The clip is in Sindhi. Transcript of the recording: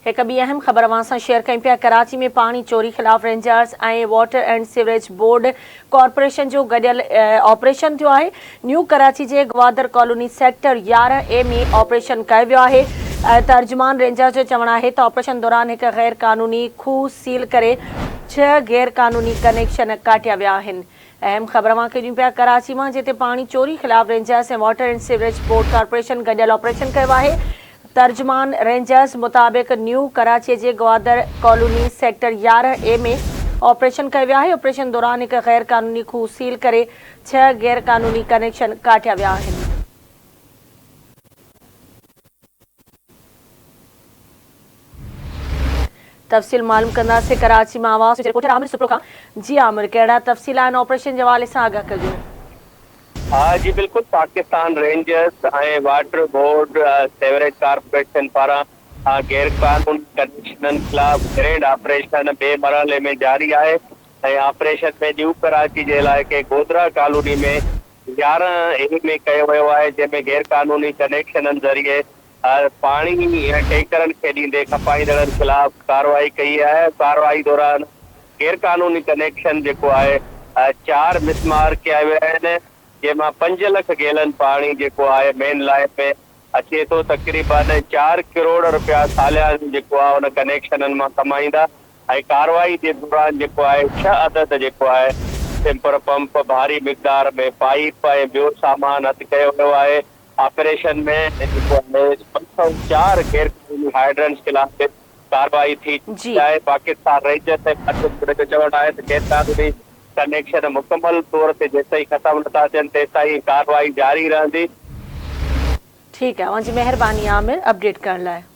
هڪ ٻي اهم خبر اوهان سان شيئر ڪيون پيا، ڪراچي ۾ پاڻي چوري خلاف rangers ۽ water and sewerage board corporation جو گڏيل آپريشن ٿيو آهي، نيو ڪراچي جي گوادر ڪالوني سيڪٽر 11 اي ۾ آپريشن ڪيو ويو آهي، ترجمان رينجرز جو چوڻ آهي ته آپريشن دوران هڪ غير قانوني کوهه سيل ڪري ڇهه غير قانوني ڪنيڪشن ڪاٽيا ويا آهن. اهم خبر اوهان کي ڏيون پيا ڪراچي مان جتي پاڻي چوري خلاف rangers ۽ water and sewerage board corporation گڏيل آپريشن ڪيو آهي، ترجمان رينجرز مطابق نيو ڪراچي جي گوادر ڪالوني سيڪٽر 11 اي ۾ آپريشن ڪيو ويو آهي، آپريشن دوران هڪ غير قانوني کوهه سيل ڪري ڇهه غير قانوني ڪنيڪشن ڪاٽيا ويا آهن. تفصيل معلوم ڪنداسين ڪراچي مان آواز جي رپورٽر عامر سپرو کان، جي عامر ڪهڙا تفصيل آهن آپريشن جي حوالي سان آگاهه ڪجو. ها جي بلڪل Pakistan rangers ۽ water board sewerage corporation پاران غير قانوني ڪنيڪشنن خلاف گرينڊ آپريشن ٻئي مرحلي ۾ جاري آهي ۽ آپريشن ۾ نيو ڪراچي جي علائقي گودرا ڪالوني ۾ 11 اي ۾ ڪيو ويو آهي جنهن ۾ غير قانوني ڪنيڪشنن ذريعي پاڻي ٽينڪرن کي ڏيندي کپائيندڙن خلاف ڪارروائي ڪئي آهي ڪارروائي دوران غيرقانوني ڪنيڪشن جيڪو آهي چار مسمار ڪيا ويا آهن جنهن مان پنج لک گيلن پاڻي جيڪو آهي مين لائين ۾ اچي ٿو تقريبن چار ڪروڙ رپيا ساليانو جيڪو آهي ان ڪنيڪشنن مان ڪمائيندا ۽ ڪارروائي جي دوران جيڪو آهي ڇهه عدد جيڪو آهي سمپر پمپ ڀاري مقدار ۾ پائيپ ۽ ٻيو سامان هٿ ڪيو ويو آهي آپريشن ۾ جيڪو آهي 204 غيرقانوني هائيڊرنٽس خلاف به ڪارروائي ٿي چڪي آهي، پاڪستان رينجرز ۽ واٽر بورڊ جو چوڻ آهي ته غيرقانوني ڪنيڪشن مڪمل طور تي جيستائين ختم نٿا ٿين تيستائين ڪارروائي جاري رهندي. ٺيڪ آهي اوهان جي مهرباني عامر اپڊيٽ ڪرڻ لاء.